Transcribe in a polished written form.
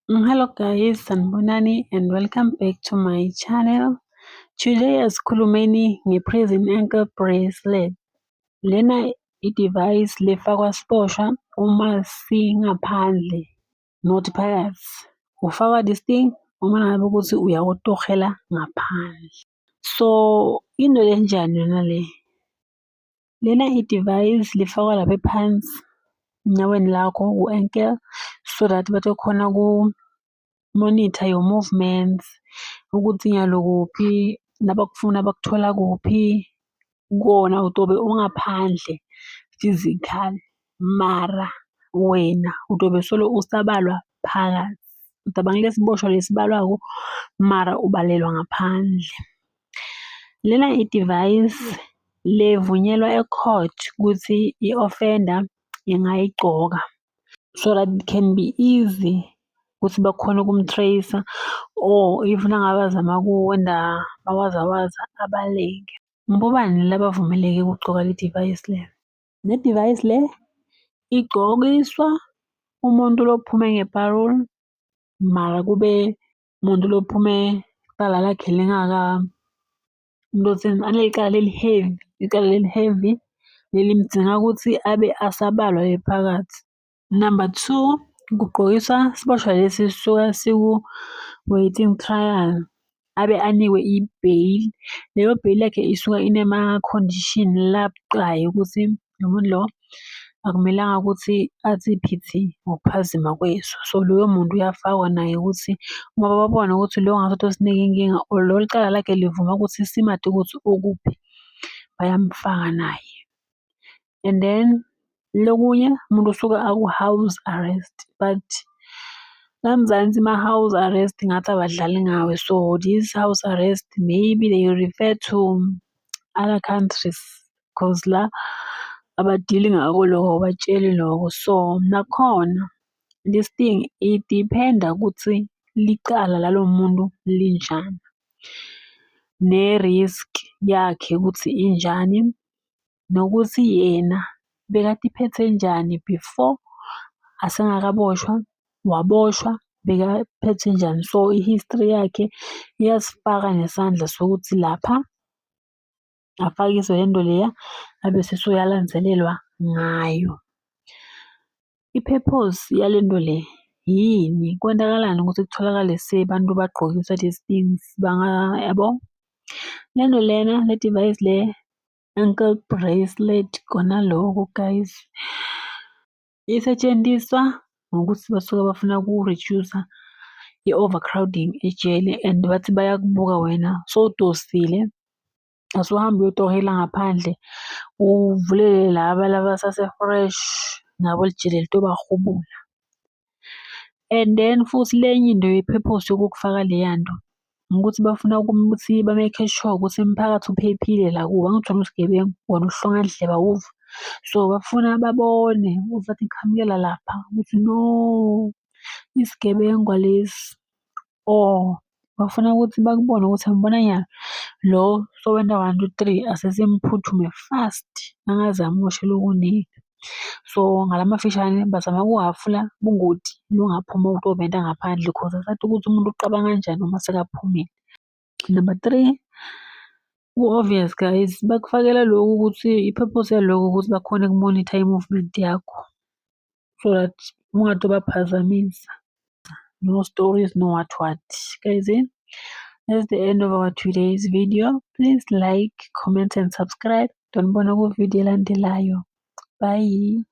Hello guys, sanibonani and welcome back to my channel. Today asikhulumeni nge-prison ankle bracelet. Lena i-device lefakwa siboshwa uma singaphandle, not phakathi. Ufakwa this thing uma ngabe ukuthi uyakutohela ngaphandle. So into lenjani yona le? Lena i-device lifakwa lapha ephansi enyaweni lakho ku-ankle so that batokhona ku-monitor your movements ukuthi nyalo kuphi, nabakufuna bakuthola kuphi. Kona utobe ungaphandle physically mara wena utobe solo usabalwa phakathi. Ucabanga lesiboshwa lesibalwako mara ubalelwa ngaphandle. Lena i-device levunyelwa e-court ukuthi i-offender ingayigcoka so that it can be easy ukuthi bakhone ukum-trace-a or if nangabe azama kuwenda mawazawaza abaleke. Ngobani labavumeleke ukugcoka le device le? Le device le igcokiswa umuntu lophume nge-parole mara kube umuntu lophume icala lakhe lingaka umuntu anelicala leli-heavy, icala leli-heavy lelimdzinga ukuthi abe asabalwa phakathi. Number two, kugqokiswa isiboshwa lesi esisuka siku-waiting trial abe anikwe i-bail. Leyo bail yakhe isuka inema-condition labucayi ukuthi lo muntu lo akumelanga ukuthi athi phithi ngokuphazima kweso. So loyo muntu uyafakwa naye ukuthi uma babona ukuthi lo ngathi utosinika inkinga or lo licala lakhe livuma ukuthi simati ukuthi ukuphi, bayamfaka naye. And then lokunye umuntu usuke aku-house arrest but la Mzansi ma-house arrest ngathi abadlali ngawe. So this house arrest, maybe they refer to other countries 'cause la abadili ngako loko, abatsheli loko. So nakhona this thing i-depend-a ukuthi licala lalo muntu linjani, ne-risk yakhe ukuthi injani, nokuthi yena bekatiphethe njani before asengakaboshwa, waboshwa bekaphethe njani. So i-history yakhe iyasifaka nesandla sokuthi lapha afakiswe lento leya abese uyalandzelelwa ngayo. I-purpose yalento le yini? Kwenzakalani ukuthi kutholakale sebantu bagqokiswa these things yabo? Lento lena, le device le, ankle bracelet, kona loko guys, isetshenziswa ngokuthi basuke bafuna uku-reduce-a i-overcrowding ejele and bathi bayakubuka wena sowudosile, asuhambe uyotohela ngaphandle uvulele laba laba abasase-fresh nabo lijele litobahubula. And then futhi lenye into ye-purpose yokukufaka leya nto ukuthi bafuna ukuthi ba-make sure ukuthi umphakathi uphephile la kuwo, angithi wena usigebengu, wena uhlongandlebe awuva. So bafuna babone ukuthi bathi qhamukela lapha ukuthi no, isigebengwa lesi or bafuna ukuthi bakubone ukuthi uyambona nyalo lo sowenta one, two, three, asesimuphuthume fast angaze amoshe lokuningi. So ngalamafishane bazama ukuhhafula bungoti lungaphuma utoventa ngaphandle 'cause asati ukuthi umuntu ucabanga kanjani uma sekaphumile. Number three, ku-obvious guys, bakufakela lokhu ukuthi i-purpose yaloko ukuthi bakhone uku-monitor i-movement yakho so that ungatobaphazamisa. No stories, no what what. Guys, that's the end of our today's video. Please like, comment and subscribe. Tonibona ku-video elandelayo. Bye.